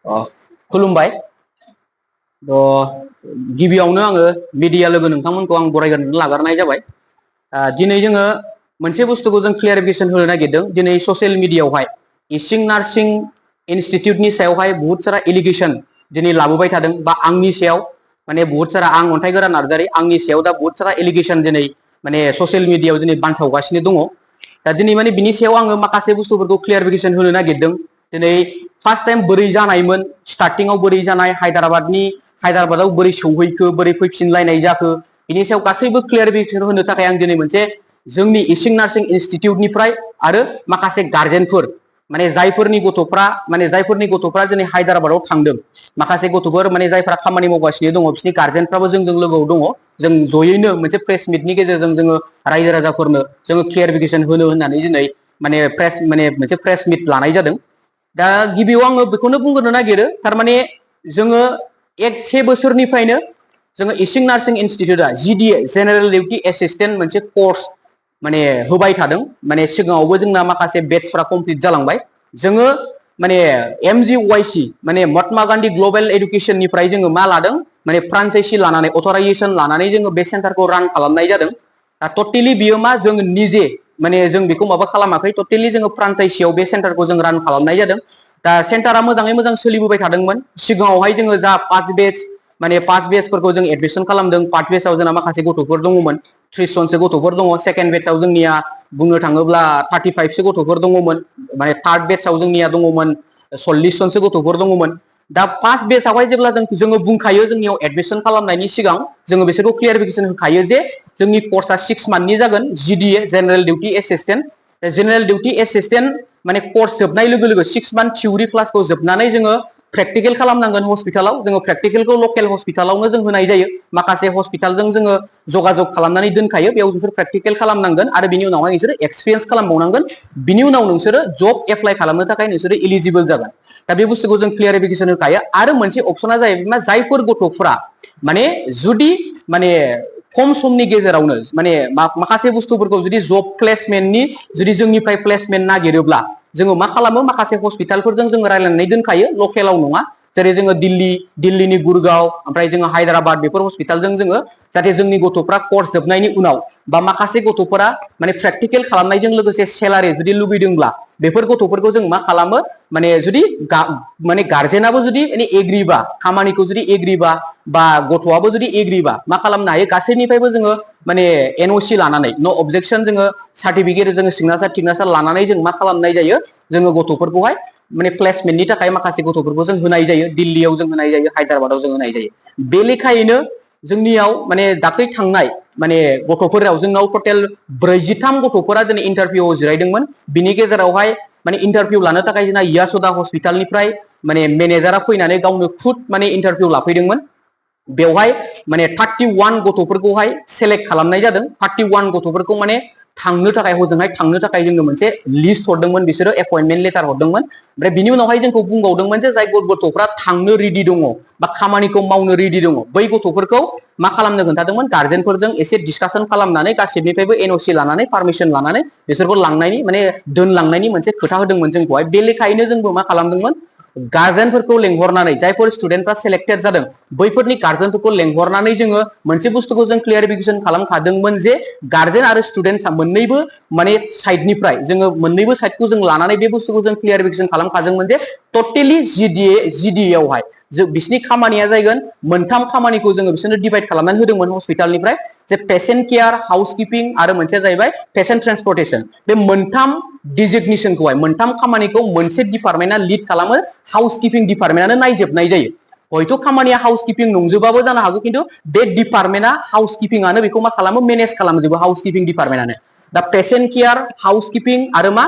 खुलुमबाय गिबियावनो आङो मिडिया लोगो नोंथांमोनखौ आं बरायग्रोनानै लाग्रोनाय जाबाय। दिनै जोङो मोनसे बुस्थुखौ जों क्लियारिफिकेसन होनो नागिरदों। दिनै ससियेल मिडियायावहाय इसिं नार्सिं इनस्टिट्यूटनि सायावहाय बहुत सारा एलिगेसन दिनै लाबोबाय थादों बा आंनि सायाव माने बहुत सारा आं अन्थाइगोरा नार्जारि आंनि सायाव दा बहुत सारा एलिगेसन दिनै माने ससियेल मिडियायाव दिनै बानसावगासिनो दङ। दा दिनै माने बिनि सायाव आङो माखासे बुस्थुफोरखौ क्लियारिफिकेसन होनो नागिरदों। दिनै फार्स्ट टाइम बोरै जानायमोन स्टार्टिंआव बोरै जानाय हायद्राबादाव बोरै सौहैखो बोरै फैफिनलायनाय जाखो बिनि सायाव गासैबो क्लियारिफिकेसन होनो थाखाय आं दिनै मोनसे जोंनि इसिं नार्सिं इनस्टिट्यूटनिफ्राय आरो माखासे गार्जेनफोर माने जायफोरनि गथ'फ्रा दिनै हायद्राबादाव थांदों माखासे गथ'फोर माने जायफ्रा खामानि मावगासिनो दङ बिसोरनि गार्जेनफ्राबो जोंजों लोगोआव दङ। जों जयैनो मोनसे प्रेस मिटनि गेजेरजों जोङो रायजो राजाफोरनो जोङो क्लियारिफिकेसन होनो होननानै दिनै माने मोनसे प्रेस मिट लानाय जादों। दा गिबियाव आङो बेखौनो बुंग्रोनो नागिरो थारमाने जोङो से बोसोरनिफ्रायनो जोङो इसिं नार्सिं इनस्टिट्यूटआ जिडिए जेनेरेल डिउटी एसिस्टेंट मोनसे कर्स माने होबाय थादों। माने सिगाङावबो जोंना माखासे बेट्सफ्रा कमप्लिट जालांबाय। जोङो माने MGYC माने महात्मा गान्धी ग्लबेल एडुकेशननिफ्राय जोङो मा लादों माने फ्रान्चाइजि लानानै अथराइजेसन लानानै जोङो बे सेन्टारखौ रान खालामनाय जादों। दा टटेलि बियो मा जों निजे माने जों बेखौ माबा खालामाखै टटेलि जोङो फ्रान्चाइजियाव बे सेन्टारखौ जों रान खालामनाय जादों। दा सेन्टारा मोजाङै मोजां सोलिबोबाय थादोंमोन। सिगाङावहाय जोङो जा पास बेचफोरखौ जों एडमिसन खालामदों। फार्स्ट बेचआव जोंना माखासे गथ'फोर दङमोन 30 जनसो गथ'फोर दङ। सेकेन्ड बेचआव जोंनिया बुंनो थाङोब्ला 35सो गथ'फोर दङमोन। माने थार्ड बेचआव जोंनिया दङमोन 40 जनसो गथ'फोर दङमोन। दा फार्स्ट बेचआवहाय जेब्ला जोङो बुंखायो जोंनियाव एडमिसन खालामनायनि सिगां जोङो बिसोरखौ क्लियारिफिकेसन होखायो जे जोंनि कर्सआ 6 मान्थनि जागोन GDA general duty assistant. General duty assistant माने कर्स जोबनाय लोगो लोगो 6 मान्थ थिउरि क्लासखौ जोबनानै जोङो प्रेक्टिकेल खालामनांगोन हस्पिटालाव। जोङो प्रेक्टिकेलखौ लकेल हस्पिटालावनो जों होनाय जायो। माखासे हस्पिटालजों जोङो जगाजग खालामनानै दोनखायो बेयाव बिसोर प्रेक्टिकेल खालामनांगोन आरो बिनि उनावहाय नोंसोर एक्सपिरियेन्स खालामबावनांगोन। बिनि उनाव नोंसोरो जब एप्लाइ खालामनो थाखाय नोंसोरो इलिजिबल जागोन। दा बे बुस्थुखौ जों क्लियारिफिकेसन होखायो। आरो मोनसे अपसना जाहैबाय मा जायफोर गथ'फ्रा माने जुदि माने खम समनि गेजेरावनो माने माखासे बुस्थुफोरखौ जुदि जब प्लेसमेन्टनि जुदि जोंनिफ्राय प्लेसमेन्ट नागिरोब्ला जोङो मा खालामो माखासे हस्पिटालफोरजों जोङो रायलायनानै दोनखायो लकेलाव नङा। जेरै जोङो दिल्लीनि गुरगांव ओमफ्राय जोङो हायद्राबाद बेफोर हस्पिटालजों जोङो जाहाथे जोंनि गथ'फ्रा कर्स जोबनायनि उनाव बा माखासे गथ'फोरा माने प्रेक्टिकेल खालामनायजों लोगोसे सेलारि जुदि लुबैदोंब्ला बेफोर गथ'फोरखौ जों मा खालामो माने जुदि माने गार्जेनाबो जुदि एग्रिबा खामानिखौ जुदि एग्रिबा बा गथ'आबो जुदि एग्रिबा मा खालामनो हायो गासैनिफ्रायबो जोङो माने एनअसि लानानै नो अबजेक्शन जोङो सार्टिफिकेट जोङो सिगनेचार लानानै जों मा खालामनाय जायो जोङो गथ'फोरखौहाय माने प्लेसमेन्टनि थाखाय माखासे गथ'फोरखौ जों होनाय जायो। दिल्लीयाव जों होनाय जायो हायद्राबादाव जों होनाय जायो। बे लेखायैनो जोंनियाव माने दाख्लै थांनाय माने गथ'फोराव जोंनाव टटेल 43 गथ'फोरा दिनै इन्टारभिउआव जिरायदोंमोन। बिनि गेजेरावहाय माने इन्टारभिउ लानो थाखाय जोंना यासोदा हस्पिटालनिफ्राय माने मेनेजारा फैनानै गावनो खुद माने इन्टारभिउ लाफैदोंमोन। बेवहाय माने 31 गथ'फोरखौहाय सेलेक्ट खालामनाय जादों। 31 गथ'फोरखौ माने थांनो थाखाय हजोंहाय थांनो थाखाय जोंनो मोनसे लिस्ट हरदोंमोन बिसोरो एपइन्टमेन्ट लेटार हरदोंमोन। ओमफ्राय बिनि उनावहाय जोंखौ बुंबावदोंमोन जे जाय गथ'फ्रा थांनो रेडि दङ बा खामानिखौ मावनो रेडि दङ बै गथ'फोरखौ मा खालामनो खोन्थादोंमोन गार्जेनफोरजों एसे डिसकासन खालामनानै गासिबनिफ्रायबो एनअसि लानानै पारमिसन लानानै बिसोरखौ लांनायनि माने दोनलांनायनि मोनसे खोथा होदोंमोन जोंखौहाय। बे लेखायैनो जोंबो मा खालामदोंमोन गार्जेनफोरखौ लेंहरनानै जायफोर स्टुडेन्टफ्रा सेलेक्टेड जादों बैफोरनि गार्जेनफोरखौ लेंहरनानै जोङो मोनसे बुस्थुखौ जों क्लियारिफिकेसन खालामखादोंमोन जे गार्जेन आरो स्टुडेन्टआ मोननैबो माने साइडनिफ्राय जोङो मोननैबो साइडखौ जों लानानै बे बुस्थुखौ जों क्लियारिफिकेसन खालामखादोंमोन जे टटेलि जिडिए आवहाय बिसिनि खामानिया जागोन मोनथाम खामानिखौ जोङो बिसोरनो डिभाइड खालामनानै होदोंमोन हस्पिटालनिफ्राय जे पेसेन्ट केयार हाउस किपिं आरो मोनसेया जाहैबाय पेसेन्ट ट्रेन्सपर्टेसन। बे मोनथाम डिजिगनेसनखौहाय मोनथाम खामानिखौ मोनसे डिपार्टमेन्टआ लिड खालामो। हाउस किपिं डिपार्टमेन्टआनो नायजोबनाय जायो। हयथ' खामानिया हाउस किपिं नंजोबाबो जानो हागौ खिन्थु बे डिपार्टमेन्टआ हाउस किपिंआनो बेखौ मा खालामो मेनेज खालामजोबो हाउस किपिं डिपार्टमेन्टआनो। दा पेसेन्ट केयार हाउस किपिं आरो मा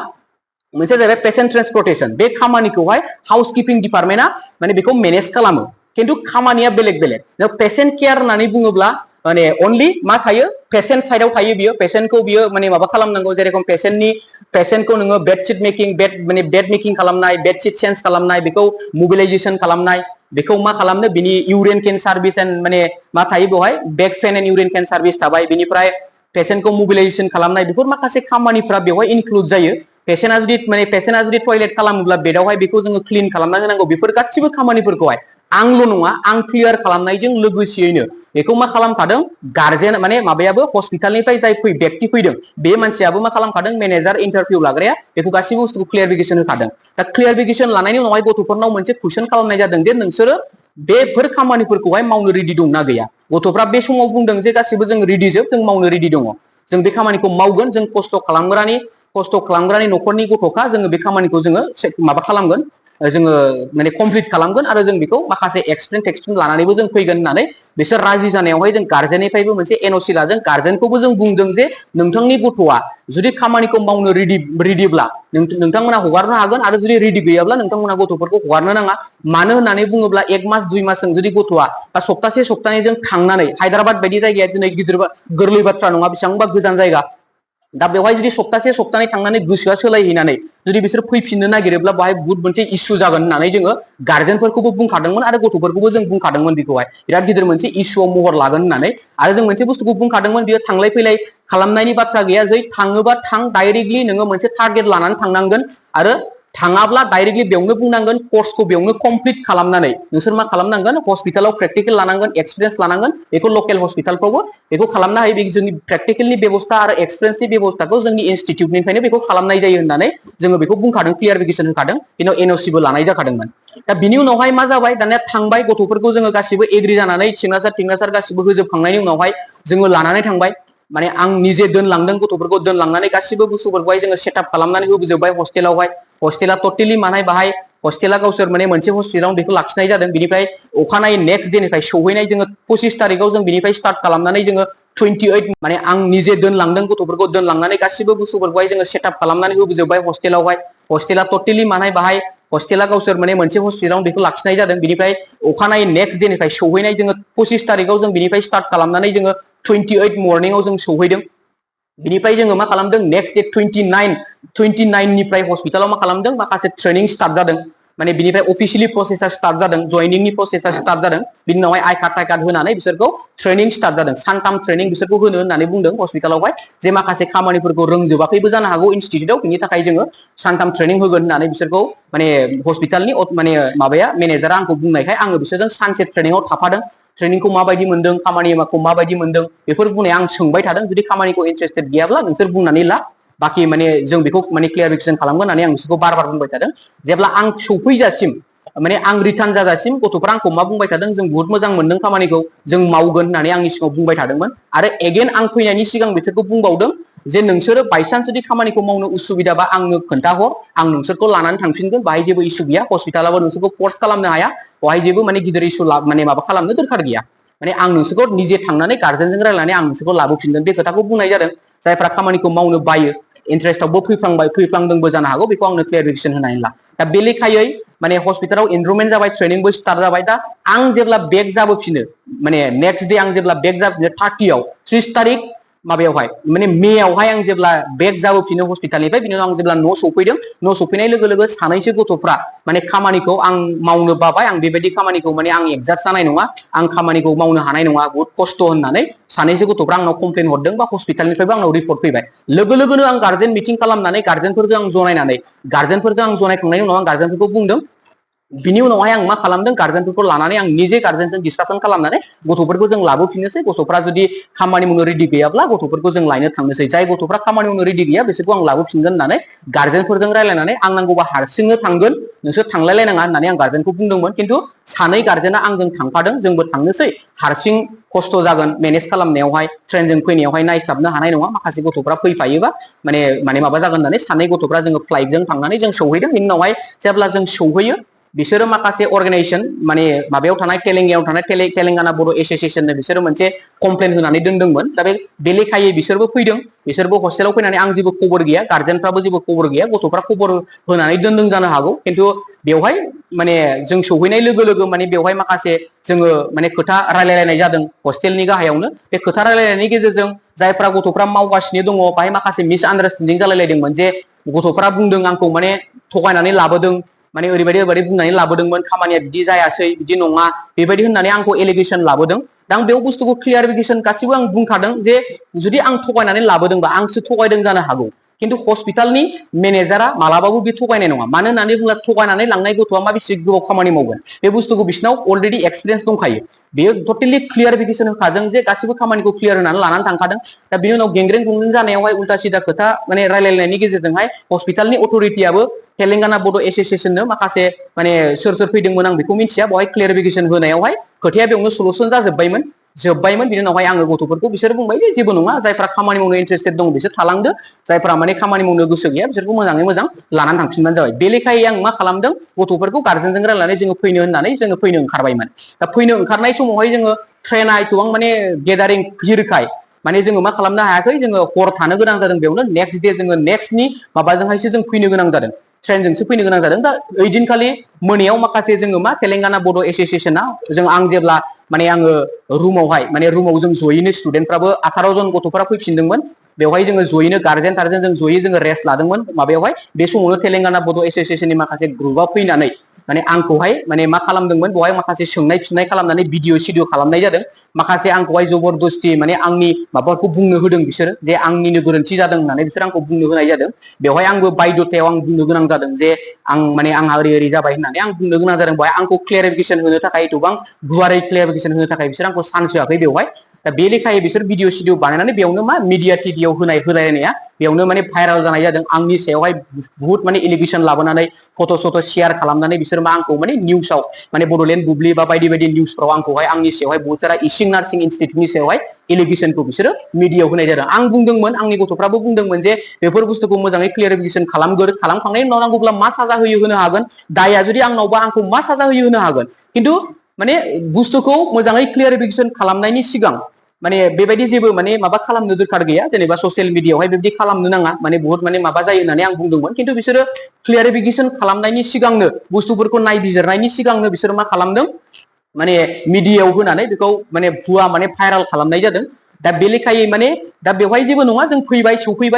मोनसेया जाहैबाय पेसेन्ट ट्रेन्सपर्टेसन बे खामानिखौहाय हाउस किपिं डिपार्टमेन्टआ माने बेखौ मेनेज खालामो खिन्थु खामानिया बेलेग बेलेग। पेसेन्ट केयार होननानै बुङोब्ला माने अनलि मा थायो पेसेन्ट साइडआव थायो बियो पेसेन्टखौ बियो माने माबा खालामनांगौ जेरेखम पेसेन्टखौ नोङो बेडशिट मेकिं बेड मेकिं खालामनाय बेडशिट चेन्ज खालामनाय बेखौ मबिलाइजेसन खालामनाय बेखौ मा खालामनो बिनि इउरिन केन सार्भिस एन्ड माने मा थायो बेवहाय back pain and urine care service थाबाय। बिनिफ्राय पेसेन्टखौ मबिलाइजेसन खालामनाय बेफोर माखासे खामानिफ्रा बेवहाय इनक्लुड जायो। पेशेन्टआ जुदि टयलेट खालामोब्ला बेडआवहाय बेखौ जोङो क्लिन खालामना होनांगौ बेफोर गासिबो खामानिफोरखौहाय आंल' नङा आं क्लियार खालामनायजों लोगोसेयैनो बेखौ मा खालामखादों गार्जेन माने माबायाबो हस्पिटालनिफ्राय जाय व्यक्ति फैदों बे मानसियाबो मा खालामखादों मैनेजर इंटरभिउ लाग्राया बेखौ गासिबो बुस्थुखौ क्लियारिफिकेशन होखादों दा क्लियारिफिकेशन लानायनि उनावहाय गथ'फोरनाव मोनसे कुइसन खालामनाय जादों जे नोंसोरो बेफोर खामानिफोरखौहाय मावनो रेडि दंना गैया गथ'फ्रा बे समाव बुंदों जे गासिबो जों रेडि जोब जों मावनो रेडि दङ जों बे खामानिखौ मावगोन जों खस्थ' खालामग्रानि न'खरनि गथ'खा जोङो बे खामानिखौ जोङो माबा खालामगोन जोङो माने कमप्लिट खालामगोन आरो जों बेखौ माखासे एक्सपिरियेन्स लानानैबो जों फैगोन होननानै बिसोर राजि जानायावहाय जों गार्जेननिफ्रायबो मोनसे एनअसि लादों गार्जेनखौबो जों बुंदों जे नोंथांनि गथ'आ जुदि खामानिखौ मावनो रेडिब्ला नोंथांमोना हगारनो हागोन आरो जुदि रेडि गैयाब्ला नोंथांमोना गथ'फोरखौ हगारनो नाङा मानो होननानै बुङोब्ला 1 मास 2 मासजों जुदि गथ'आ बा सप्तासे सप्तानैजों थांनानै हायद्राबाद बायदि जायगाया दिनै गिदिर गोरलै बाथ्रा नङा बेसेबांबा गोजान जायगा दा बेवहाय जुदि सप्तासे सप्तानै थांनानै गोसोआ सोलायहैनानै जुदि बिसोर फैफिननो नागिरोब्ला बाहाय बुहुत मोनसे इस्यु जागोन होननानै जोङो गार्जेनफोरखौबो बुंखादोंमोन आरो गथ'फोरखौबो जों बुंखादोंमोन बेखौहाय बिराद गिदिर मोनसे इस्युआव महर लागोन होननानै आरो जों मोनसे बुस्थुखौ बुंखादोंमोन बियो थांलाय फैलाय खालामनायनि बाथ्रा गैया जै थाङोबा थां डाइरेक्टलि नोङो मोनसे टारगेट लानानै थांनांगोन आरो थाङाब्ला डाइरेक्टलि बेयावनो बुंनांगोन कर्सखौ बेयावनो कमप्लिट खालामनानै नोंसोर मा खालामनांगोन हस्पिटालाव प्रेक्टिकेल लानांगोन एक्सपिरियेन्स लानांगोन बेखौ लकेल हस्पिटालफ्रावबो बेखौ खालामनो हायो बे जोंनि प्रेक्टिकेलनि बेबस्था आरो एक्सपिरियेन्सनि बेबस्थाखौ जोंनि इनस्टिट्यूटनिफ्रायनो बेखौ खालामनाय जायो होननानै जोङो बेखौ बुंखादों क्लियारिफिकेशन होखादों बेनाव एनअसिबो लानाय जाखादोंमोन दा बिनि उनावहाय मा जाबाय दानिया थांबाय गथ'फोरखौ जोङो गासिबो एग्रि जानानै सिगनेचार गासिबो होजोबखांनायनि उनावहाय जोङो लानानै थांबाय माने आं निजे दोनलांदों गथ'फोरखौ दोनलांनानै गासिबो बुस्थुफोरखौहाय जोङो सेटआप खालामनानै होजोबबाय हस्टेलावहाय हस्टेला टटेलि मानाय बाहाय हस्टेला गावसोर माने मोनसे हस्पिटालाव बेखौ लाखिनाय जादों बिनिफ्राय अखानायै नेक्स्ट डेनिफ्राय सौहैनाय जोङो 25 तारिखआव जों बिनिफ्राय स्टार्ट खालामनानै जोङो 28 माने आं निजे दोनलांदों गथ'फोरखौ दोनलांनानै गासिबो बुस्थुफोरखौहाय जोङो सेटआप खालामनानै होजोबबाय हस्टेलावहाय हस्टेला टटेलि मानाय बाहाय हस्टेला गावसोर माने मोनसे हस्पिटालाव बेखौ लाखिनाय जादों बिनिफ्राय अखानायै नेक्स्ट डेनिफ्राय सौहैनाय जोङो 25 तारिखआव जों बिनिफ्राय स्टार्ट खालामनानै जोङो 28 मर्निंआव जों सौहैदों बिनिफ्राय जोङो मा खालामदों नेक्स्ट डे 29 निफ्राय हस्पिटालाव मा खालामदों माखासे ट्रेनिं स्टार्ट जादों माने बिनिफ्राय अफिशियली प्रसेसा स्टार्ट जादों जयनिंनि प्रसेसा स्टार्ट जादों बिनि उनावहाय आइ कार्ड होनानै बिसोरखौ ट्रेनिं स्टार्ट जादों सानथाम ट्रेनिं बिसोरखौ होनो होननानै बुंदों हस्पिटालावहाय जे माखासे खामानिफोरखौ रोंजोबाखैबो जानो हागौ इनस्टिट्यूटआव बिनि थाखाय जोङो सानथाम ट्रेनिं होगोन होननानै बिसोरखौ माने हस्पिटालनि माने माबाया मैनेजारा आंखौ बुंनायखाय आङो बिसोरजों सानसे ट्रेनिंआव थाफादों ट्रेनिंखौ माबायदि मोनदों खामानिखौ माबायदि मोनदों बेफोर बुंनाय आं सोंबाय थादों जुदि खामानिखौ इन्टारेस्टेड गैयाब्ला नोंसोर बुंनानै ला बाकी माने जों बेखौ माने क्लियारिफिकेशन खालामगोन होननानै आं बिसोरखौ बार बुंबाय थादों जेब्ला आं सौफैजासिम माने आं रिटार्न जाजासिम गथ'फ्रा आंखौ मा बुंबाय थादों जों बहुत मोजां मोनदों खामानिखौ जों मावगोन होननानै आंनि सिगाङाव बुंबाय थादोंमोन आरो एगेन आं फैनायनि सिगां बिसोरखौ बुंबावदों जे नोंसोरो बायसान्स जुदि खामानिखौ मावनो उसुबिदाबा आंनो खोन्थाहर आं नोंसोरखौ लानानै थांफिनगोन बाहाय जेबो इस्यु गैया हस्पिटालाबो नोंसोरखौ फर्स खालामनो हाया बाहाय जेबो माने गिदिर इस्यु माने माबा खालामनो दरखार गैया माने आं नोंसोरखौ निजे थांनानै गार्जेनजों रायलायनानै आं नोंसोरखौ लाबोफिनगोन बे खोथाखौ बुंनाय जादों जायफ्रा खामानिखौ मावनो बायो इन्टारेस्टआवबो फैफ्लांदोंबो जानो हागौ बेखौ आंनो क्लियारिफिकेशन होनानै ला दा बे लेखायै माने हस्पिटालाव एनरलमेन्ट जाबाय ट्रेनिंबो स्टार्ट जाबाय दा आं जेब्ला बेक जाबोफिनो माने नेक्स्ट डे आं जेब्ला बेक जाबोफिनो 30 तारिख माबायावहाय माने मेआवहाय आं जेब्ला बेक जाबोफिनो हस्पिटालनिफ्राय बिनि उनाव आं जेब्ला न' सौफैदों न' सौफैनाय लोगो लोगो सानैसो गथ'फ्रा माने खामानिखौ आं मावनो बाबाय आं बेबायदि खामानिखौ माने आं एडजास्ट जानाय नङा आं खामानिखौ मावनो हानाय नङा बहुत खस्थ' होननानै सानैसो गथ'फ्रा आंनाव कमप्लेन हरदों बा हस्पिटालनिफ्रायबो आंनाव रिपर्ट फैबाय लोगो लोगोनो आं गार्जेन मिटिं खालामनानै गार्जेनफोरजों आं जनायखांनायनि उनाव आं गार्जेनफोरखौ बुंदों बिनि उनावहाय आं मा खालामदों गार्जेनफोरखौ लानानै आं निजे गार्जेनजों डिसकासन खालामनानै गथ'फोरखौ जों लाबोफिननोसै गथ'फ्रा जुदि खामानि मावनो रेडि गैयाब्ला गथ'फोरखौ जों लायनो थांनोसै जाय गथ'फ्रा खामानि मावनो रेडि गैया बिसोरखौ आं लाबोफिनगोन होननानै गार्जेनफोरजों रायलायनानै आं नांगौबा हारसिंनो थांगोन नोंसोर थांलायलायनाङा होननानै आं गार्जेनखौ बुंदोंमोन खिन्थु सानै गार्जेना आंजों थांफादों जोंबो थांनोसै हारसिं खस्थ' जागोन मेनेज खालामनायावहाय ट्रेनजों फैनायावहाय नायस्लाबनो हानाय नङा माखासे गथ'फ्रा फैफायोबा माने माबा जागोन होननानै सानै गथ'फ्रा जोङो फ्लाइटजों थांनानै जों सौहैदों बिनि उनावहाय जेब्ला जों सौहैयो बिसोरो माखासे अर्गानाइजेशन माने माबायाव थानाय तेलेंगानायाव थानाय तेलेंगाना बर' एस'सिएशननो बिसोरो मोनसे कमप्लेन होनानै दोनदोंमोन दा बे लेखायै बिसोरबो फैदों बिसोरबो हस्टेलाव फैनानै आं जेबो खबर गैया गार्जेनफ्राबो जेबो खबर गैया गथ'फ्रा खबर होनानै दोनदों जानो हागौ खिन्थु बेवहाय माने जों सौहैनाय लोगो लोगो माने बेवहाय माखासे जोङो माने खोथा रायलायलायनाय जादों हस्टेलनि गाहायावनो बे खोथा रायलायनायनि गेजेरजों जायफ्रा गथ'फ्रा मावगासिनो दङ बाहाय माखासे मिसआन्डारस्टेन्डिं जालायलायदोंमोन जे गथ'फ्रा बुंदों आंखौ माने थगायनानै लाबोदों माने ओरैबायदि बुंनानै लाबोदोंमोन खामानिया बिदि जायासै बिदि नङा बेबायदि होननानै आंखौ एलिगेशन लाबोदों दा आं बेयाव बुस्थुखौ क्लियारिफिकेशन गासिबो आं बुंखादों जे जुदि आं थगायनानै लाबोदोंबा आंसो थगायदों जानो हागौ किन्तु हस्पिटालनि मेनेजारा मालाबाबो बे थगायनाय नङा मानो होननानै बुङोब्ला थगायनानै लांनाय गथ'आ मा बेसे गोबाव खामानि मावगोन बे बुस्थुखौ बिसिनाव अलरेडि एक्सपिरियेन्स दंखायो बेयो टटेलि क्लियारिफिकेसन होखादों जे गासिबो खामानिखौ क्लियार होनानै लानानै थांखादों दा बिनि उनाव गेंग्रें गुंग्रें जानायावहाय उल्टा सिदा खोथा माने रायलायनायनि गेजेरजोंहाय हस्पिटालनि अथ'रिटियाबो तेलेंगाना बड' एस'सिएशननो माखासे माने सोर सोर फैदोंमोन आं बेखौ मिथिया बेवहाय क्लियारिफिकेसन होनायावहाय खोथाया बेयावनो सलुसन जोब्बायमोन बिनि उनावहाय आङो गथ'फोरखौ बिसोर बुंबाय जे जेबो नङा जायफ्रा खामानि मावनो इन्टारेस्टेड दं बिसोर थालांदो जायफ्रा माने खामानि मावनो गोसो गैया बिसोरखौ मोजाङै मोजां लानानै थांफिनबानो जाबाय बे लेखायै आं मा खालामदों गथ'फोरखौ गार्जेनजों रायलायनानै जोङो फैनो होननानै जोङो फैनो ओंखारबायमोन दा फैनो ओंखारनाय समावहाय जोङो ट्रेना एथबां माने गेदारिं भिरखाय माने जोङो मा खालामनो हायाखै जोङो हर थानो गोनां जादों बेयावनो नेक्स्ट डे जोङो नेक्स्टनि माबाजोंहायसो जों फैनो गोनां जादों ट्रेनजोंसो फैनो गोनां जादों दा ओइदिनखालि मोनायाव माखासे जोङो मा तेलेंगाना बड' एस'सिएशना जों आं जेब्ला माने आङो रुमावहाय माने रुमाव जों जयैनो स्टुडेन्टफ्राबो 18 जन गथ'फोरा फैफिनदोंमोन बेवहाय जोङो जयैनो गार्जेन टार्जेन जों जयै जोङो रेस्ट लादोंमोन माबायावहाय बे समावनो तेलेंगाना बड' एस'सिएशननि माखासे ग्रुपआ फैनानै माने आंखौहाय माने मा खालामदोंमोन बेवहाय माखासे सोंनाय फिननाय खालामनानै भिडिअ सिडिअ खालामनाय जादों माखासे आंखौहाय जबरदस्ति माने आंनि माबाखौ बुंनो होदों बिसोर जे आंनिनो गोरोन्थि जादों होननानै बिसोर आंखौ बुंनो होनाय जादों बेवहाय आंबो बायद'थायाव आं बुंनो गोनां जादों जे आं माने आंहा ओरै जाबाय होननानै आं बुंनो गोनां जादों बेवहाय आंखौ क्लियारिफिकेसन होनो थाखाय गोबां गुवारै क्लियारिफिकेसन होनो थाखाय बिसोर आंखौ चान्स होआखै बेवहाय दा बे लेखायै बिसोर भिडिअ सिडिअ बानायनानै बेयावनो मा मिडिया टिभियाव होलायनाया बेयावनो माने भाइराल जानाय जादों आंनि सायावहाय बुहुत माने एलिगेसन लाबोनानै फट' सट' शेयार खालामनानै बिसोर मा आंखौ माने निउसाव माने बड'लेण्ड बुब्लि बा बायदि बायदि निउसफ्राव आंखौहाय आंनि सायावहाय बहुत सारा इसिं नार्सिं इनस्टिट्यूटनि सायावहाय एलिगेसनखौ बिसोरो मिडियायाव होनाय जादों आं बुंदोंमोन आंनि गथ'फ्राबो बुंदोंमोन जे बेफोर बुस्थुखौ मोजाङै क्लियारिफिकेसन खालामखांनायनि उनाव नांगौब्ला मा साजा होनो हागोन दाया जुदि आंनावबा आंखौ मा साजा होनो हागोन खिन्थु माने बुस्थुखौ मोजाङै क्लियारिफिकेसन खालामनायनि सिगां माने बेबायदि जेबो माने माबा खालामनो दरखार गैया जेनेबा ससियेल मिडियायावहाय बेबायदि खालामनो नाङा माने बहुत माने माबा जायो होननानै आं बुंदोंमोन खिन्थु बिसोरो क्लियारिफिकेसन खालामनायनि सिगांनो बुस्थुफोरखौ नायबिजिरनायनि सिगांनो बिसोर मा खालामदों माने मिडियायाव होनानै बेखौ माने भुवा माने भाइराल खालामनाय जादों दा बे लेखायै माने दा बेवहाय जेबो नङा जों फैबाय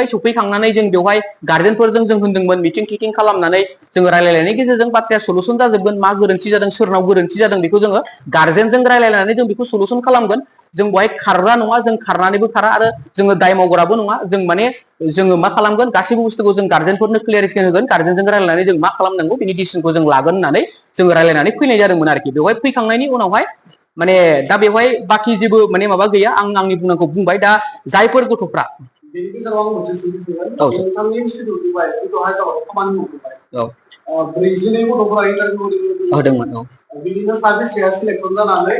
सफैखांनानै जों बेवहाय गार्जेनफोरजों जों होनदोंमोन मिटिं थिटिं खालामनानै जोङो रायलायनायनि गेजेरजों बाथ्राया सलुसन जाजोबगोन मा गोरोन्थि जादों सोरनाव गोरोन्थि जादों बेखौ जोङो गार्जेनजों रायलायनानै जों बेखौ सलुसन खालामगोन जों बेवहाय खारग्रा नङा जों खारनानैबो खारा आरो जोङो दाय मावग्राबो नङा जों माने जोङो मा खालामगोन गासैबो बुस्थुखौ जों गार्जेनफोरनो क्लियारिफिकेसन होगोन गार्जेनजों रायलायनानै जों मा खालामनांगौ बिनि डिसिसनखौ जों लागोन होननानै जोङो रायलायनानै फैनाय जादोंमोन आरोखि बेवहाय फैखांनायनि उनावहाय माने दा बेवहाय बाखि जेबो माने माबा गैया आं आंनि बुंनांगौ बुंबाय दा जायफोर गथ'फ्रा बेनि गेजेराव आं मोनसे सोंथि सोंगोन नोंथांनि इनस्टिट्यूटनिफ्राय गथ'हा गावहा खामानि मावबाय 42 गथ'फोरा इन्टारभिउ होदोंमोन बिदिनो साबेसेया सिलेक्सन जानानै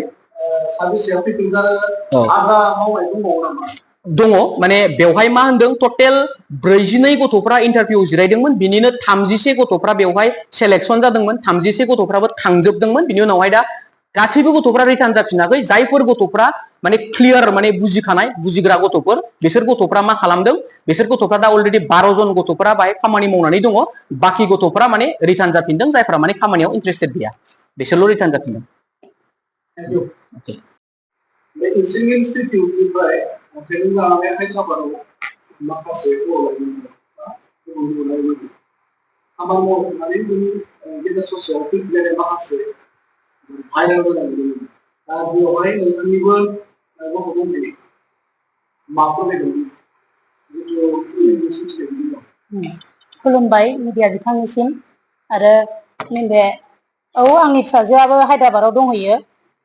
साबेसेया फैफिन आरो आधा मावनाय दंबावो नामा दङ माने बेवहाय मा होनदों टटेल 42 गथ'फ्रा इन्टारभिउ जिरायदोंमोन बिनिनो 36 गथ'फ्रा बेवहाय सेलेक्सन जादोंमोन 36 गथ'फ्राबो थांजोबदोंमन बिनि उनावहाय दा गासैबो गथ'फ्रा रिटार्न जाफिनाखै जायफोर गथ'फ्रा माने क्लियार माने बुजिखानाय बुजिग्रा गथ'फोर बिसोर गथ'फ्रा मा खालामदों बिसोर गथ'फ्रा दा अलरेडि 12 जन गथ'फ्रा बाहाय खामानि मावनानै दङ बाखि गथ'फ्रा माने रिटार्न जाफिनदों जायफ्रा माने खामानियाव इन्टारेस्टेड गैया बिसोरल' रिटार्न जाफिनदों बे इसिं इनस्टिट्यूटनिफ्राय तेलेंगाना हायद्राबादाव माखासे खामानि मावनानै गेजेर ससेयाव फैफिननाय माखासे भाइराल जानाय दा बेवहाय नोंथांनिबो गथ' दंफैयो माफोर खुलुमबाय मिडिया बिथांनिसिम आरो नैबे औ आंनि फिसाजोआबो हायद्राबादाव दंहैयो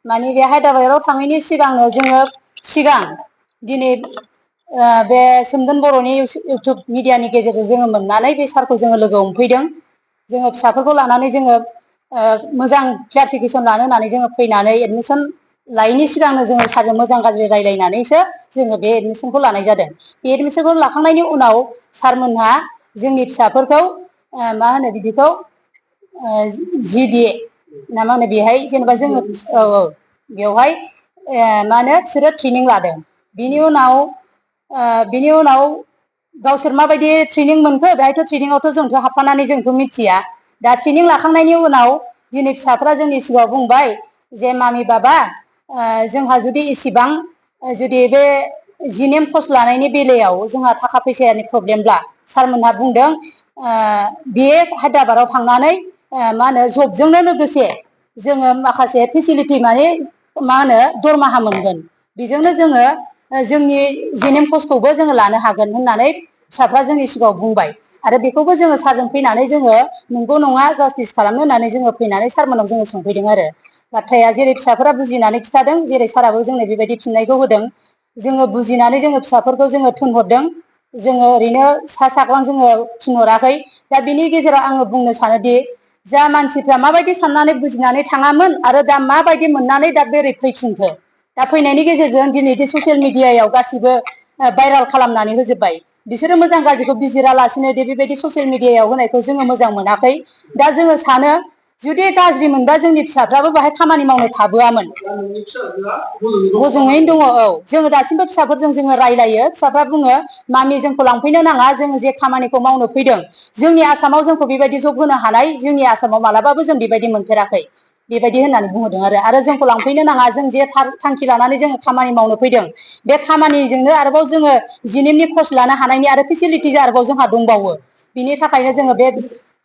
माने बे हायद्राबादाव थाङैनि सिगांनो जोङो सिगां दिनै बे सोमदोन बर'नि इउटुब मिडियानि गेजेरजों जोङो मोननानै बे सारखौ जोङो लोगो हमफैदों जोङो फिसाफोरखौ लानानै जोङो मोजां क्लियारिफिकेसन लानो होननानै जोङो फैनानै एडमिसन लायैनि सिगांनो जोङो सारजों मोजां गाज्रि रायलायनानैसो जोङो बे एडमिसनखौ लानाय जादों बे एडमिसनखौ लाखांनायनि उनाव सारमोनहा जोंनि फिसाफोरखौ मा होनो बिदिखौ जिडि ना मा होनो बेहाय जेनेबा जोङो बेवहाय मा होनो बिसोरो ट्रेनिं लादों बिनि उनाव गावसोर माबायदि ट्रेनिं मोनखो बेहायथ' ट्रेनिंआवथ' जोंथ' हाबफानानै जोंथ' मिथिया दा ट्रेनिं लाखांनायनि उनाव दिनै फिसाफ्रा जोंनि सिगाङाव बुंबाय जे मामि बाबा जोंहा जुदि इसिबां जुदि बे जिनेम कर्स लानायनि बेलायाव जोंहा थाखा फैसानि प्रब्लेमब्ला सारमोनहा बुंदों बे हायद्राबादाव थांनानै मा होनो जबजोंनो लोगोसे जोङो माखासे फेसिलिटि माने मा होनो दरमाहा मोनगोन बेजोंनो जोङो जोंनि जिनेम कर्सखौबो जोङो लानो हागोन होननानै फिसाफ्रा जोंनि सिगाङाव बुंबाय आरो बेखौबो जोङो सारजों फैनानै जोङो नंगौ नङा जास्टिस खालामनो होननानै जोङो फैनानै सारमोनाव जोङो सोंफैदों आरो बाथ्राया जेरै फिसाफोरा बुजिनानै खिथादों जेरै साराबो जोंनो बेबायदि फिननायखौ होदों जोङो बुजिनानै जोङो फिसाफोरखौ जोङो थुनहरदों जोङो ओरैनो सा साग्रां जोङो थिनहराखै दा बिनि गेजेराव आङो बुंनो सानोदि जा मानसिफ्रा माबायदि साननानै बुजिनानै थाङामोन आरो दा माबायदि मोननानै दा बोरै फैफिनखो दा फैनायनि गेजेरजों दिनै ससियेल मिडियायाव गासिबो भाइराल खालामनानै होजोब्बाय बिसोरो मोजां गाज्रिखौ बिजिरालासिनो दे बेबायदि ससियेल मिडियायाव होनायखौ जोङो मोजां मोनाखै दा जोङो सानो जुदि गाज्रि मोनबा जोंनि फिसाफ्राबो बाहाय खामानि मावनो थाबोआमोन हजोङैनो दङ औ जोङो दासिमबो फिसाफोरजों जोङो रायलायो फिसाफ्रा बुङो मामि जोंखौ लांफैनो नाङा जोङो जे खामानिखौ मावनो फैदों जोंनि आसामाव जोंखौ बेबायदि जब होनो हानाय जोंनि आसामाव मालाबाबो जों बेबायदि मोनफेराखै बेबायदि होननानै बुंहरदों आरो जोंखौ लांफैनो नाङा जों जे थांखि लानानै जोङो खामानि मावनो फैदों बे खामानिजोंनो आरोबाव जोङो जिनिमनि कर्स लानो हानायनि आरो फेसिलिटि आरोबाव जोंहा दंबावो बिनि थाखायनो जोङो बे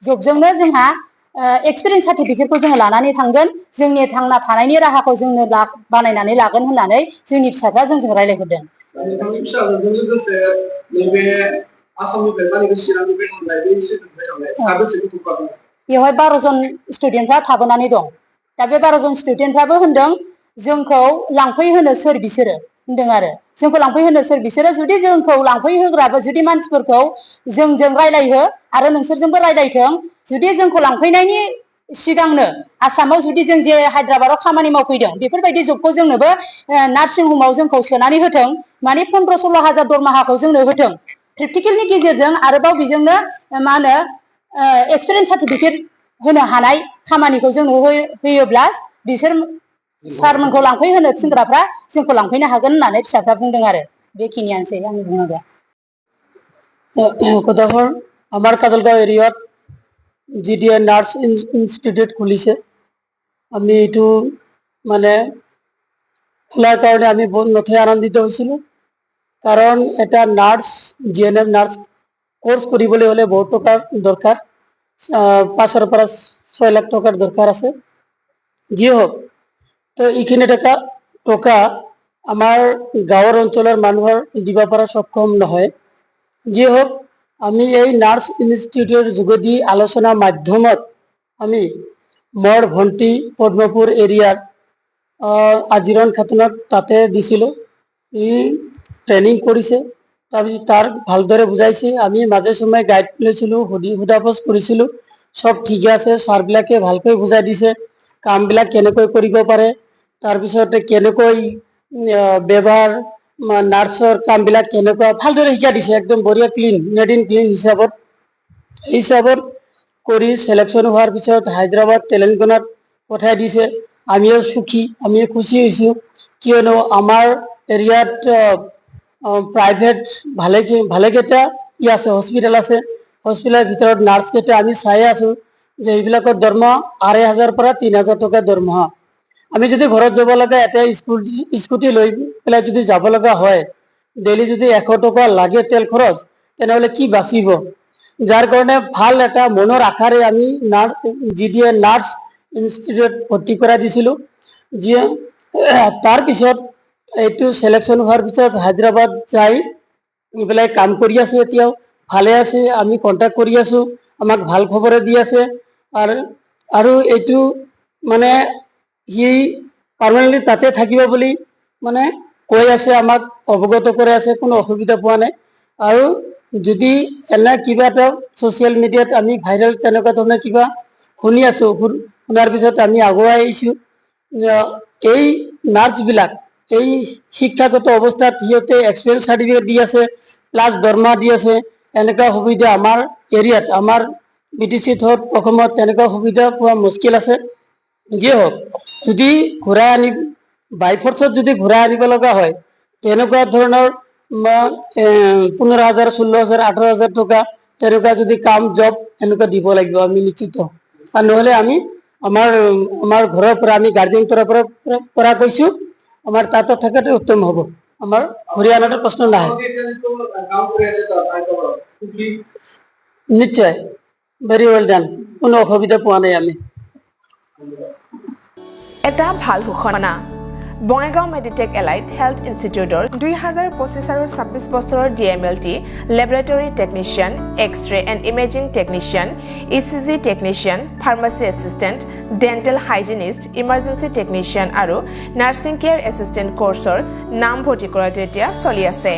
जबजोंनो जोंहा एक्सपिरियेन्स सार्टिफिकेटखौ जोङो लानानै थांगोन जोंनि थांना थानायनि राहाखौ जोंनो बानायनानै लागोन होननानै जोंनि फिसाफ्रा जोंजों रायलायहरदों बेवहाय 12 जन स्टुडेन्टफ्रा थाबोनानै दं दा बे 12 जन स्टुडेन्टफ्राबो होनदों जोंखौ लांफैहोनो सोर बिसोरो होनदों आरो जोंखौ लांफैहोनो सोर बिसोरो जुदि जोंखौ लांफैहोग्राबो जुदि मानसिफोरखौ जोंजों रायलायहो आरो नोंसोरजोंबो रायलायथों जुदि जोंखौ लांफैनायनि सिगांनो आसामाव जुदि जों जे हायद्राबादाव खामानि मावफैदों बेफोरबायदि जबखौ जोंनोबो नार्सिं हमाव जोंखौ सोनानै होथों माने 15-16 हाजार दरमाहाखौ जोंनो होथों प्रेक्टिकेलनि गेजेरजों आरोबाव बेजोंनो मा होनो एक्सपिरियेन्स सार्टिफिकेट होनो हानाय खामानिखौ जोंनो होयोब्ला बिसोर सारमोनखौ लांफैहोनो थिनग्राफ्रा जोंखौ लांफैनो हागोन होननानै फिसाफ्रा बुंदों आरो बेखिनियानोसै आंनि बुंनांगौआ কথাঘৰ আমাৰ কাজলগাঁও এৰিয়াত জিডিএ নাৰ্ছ ইনষ্টিটিউট খুলিছে আমি এইটো মানে খোলাৰ কাৰণে আমি বহুত নথৈ আনন্দিত হৈছিলোঁ কাৰণ এটা নাৰ্ছ জিএনএম নাৰ্ছ কোৰ্স কৰিবলৈ হ'লে বহুত টকাৰ দৰকাৰ 5 পৰা 6 লাখ টকাৰ দৰকাৰ আছে যি হোক তো এইখিনি টকা আমাৰ গাঁৱৰ অঞ্চলৰ মানুহৰ দিব পৰা সক্ষম নহয় যি হোক আমি এই নাৰ্ছ ইনষ্টিটিউটৰ যোগেদি আলোচনা মাধ্যমত আমি মোৰ ভণ্টি পদ্মপুৰ এৰিয়াৰ আজিৰণ খাতুনক তাতে দিছিলোঁ ই ট্ৰেইনিং কৰিছে তাৰপিছত তাৰ ভালদৰে বুজাইছে আমি মাজে সময়ে গাইড লৈছিলোঁ সোধা পোছ কৰিছিলোঁ সব ঠিকে আছে ছাৰবিলাকে ভালকৈ বুজাই দিছে কামবিলাক কেনেকৈ কৰিব পাৰে তাৰপিছতে কেনেকৈ ব্যৱহাৰ নাৰ্ছৰ কামবিলাক কেনেকুৱা ভালদৰে শিকাই দিছে একদম বঢ়িয়া ক্লিন মেড ইন ক্লিন হিচাপত কৰি সিলেকশ্যন হোৱাৰ পিছত হায়দৰাবাদ তেলেংগানাত পঠাই দিছে আমিও সুখী আমিও খুশি হৈছোঁ কিয়নো আমাৰ এৰিয়াত প্ৰাইভেট ভালেকেইটা আছে হস্পিটেল আছে হস্পিটেলৰ ভিতৰত নাৰ্ছকেইটা আমি চাই আছোঁ যে এইবিলাকৰ দৰমহা 2,500 পৰা 3,000 টকা দৰমহা আমি যদি ঘৰত যাব লগা এটা স্কুটি লৈ পেলাই যদি যাব লগা হয় ডেইলি যদি 100 টকা লাগে তেল খৰচ তেনেহ'লে কি বাচিব যাৰ কাৰণে ভাল এটা মনৰ আশাৰে আমি জিডিএ নাৰ্ছ ইনষ্টিটিউট ভৰ্তি কৰাই দিছিলোঁ যিয়ে তাৰপিছত এইটো সিলেকশ্যন হোৱাৰ পিছত হায়দৰাবাদ যাই এইবিলাক কাম কৰি আছে এতিয়াও ভালে আছে আমি কন্টাক্ট কৰি আছোঁ আমাক ভাল খবৰে দি আছে আৰু এইটো মানে সি পাৰ্মানেণ্টলি তাতে থাকিব বুলি মানে কৈ আছে আমাক অৱগত কৰি আছে কোনো অসুবিধা পোৱা নাই আৰু যদি এনে কিবা এটা ছ'চিয়েল মিডিয়াত আমি ভাইৰেল তেনেকুৱা ধৰণৰ কিবা শুনি আছোঁ শুনাৰ পিছত আমি আগুৱাই আহিছোঁ এই নাৰ্ছবিলাক এই শিক্ষাগত অৱস্থাত সিহঁতে এক্সপিৰিয়েঞ্চ চাৰ্টিফিকেট দি আছে প্লাছ দৰমহা দি আছে এনেকুৱা সুবিধা আমাৰ এৰিয়াত আমাৰ BTCত হওক অসমত তেনেকুৱা সুবিধা পোৱা মুস্কিল আছে যিয়ে হওক যদি ঘূৰাই আনি বাই ফৰ্চত যদি ঘূৰাই আনিব লগা হয় তেনেকুৱা ধৰণৰ 15,000 16,000 18,000 টকা তেনেকুৱা যদি কাম জব এনেকুৱা দিব লাগিব আমি নিশ্চিত আৰু নহ'লে আমি আমাৰ ঘৰৰ পৰা আমি গাৰ্জেন তৰফৰ পৰা কৈছোঁ আমাৰ তাতো থকাটো উত্তম হ'ব আমাৰ হৰিয়ানাটো প্ৰশ্ন নাই নিশ্চয় ভেৰি ৱেল ডান কোনো অসুবিধা পোৱা নাই আমি এটা ভাল ঘোষণা बङाइगाव मेडिटेक एलाइड हेल्थ इन्स्टिट्यूटर 2025 আৰু 26 বছৰৰ DMLT laboratory technician X-ray and imaging technician ECG technician pharmacy assistant dental hygienist emergency technician আৰু नार्सिंग केयर एसिस्टेंट कोर्सৰ नाम भर्ती কৰাটো এতিয়া চলি আছে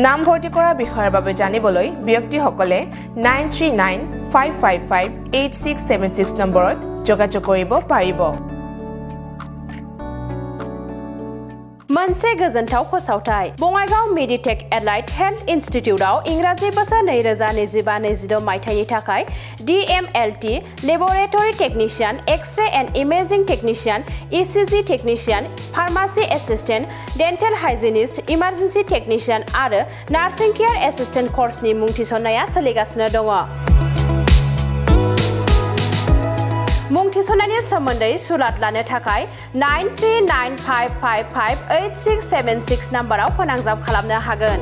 नाम भर्ती কৰা বিষয়ৰ বাবে জানিবলৈ ব্যক্তিসকলে 9395558676 নম্বৰত যোগাযোগ কৰিব পাৰিব मोनसे गोजोनथाव फोसावथाय बङाइगाव मेडिटेक एलाइड हेल्थ इन्स्टिट्यूटआव इंराजि बोसोर 2025-26 मायथाइनि थाखाय DMLT laboratory technician X-ray and imaging technician ECG technician pharmacy assistant dental hygienist emergency technician आरो नार्सिंग केयर एसिस्टेंट कोर्सनि मुं थिसननाया सोलिगासिनो दङ मुं थिसननायनि सोमोन्दै सुलाद लानो थाखाय 9395558676 नम्बराव फोनांजाब खालामनो हागोन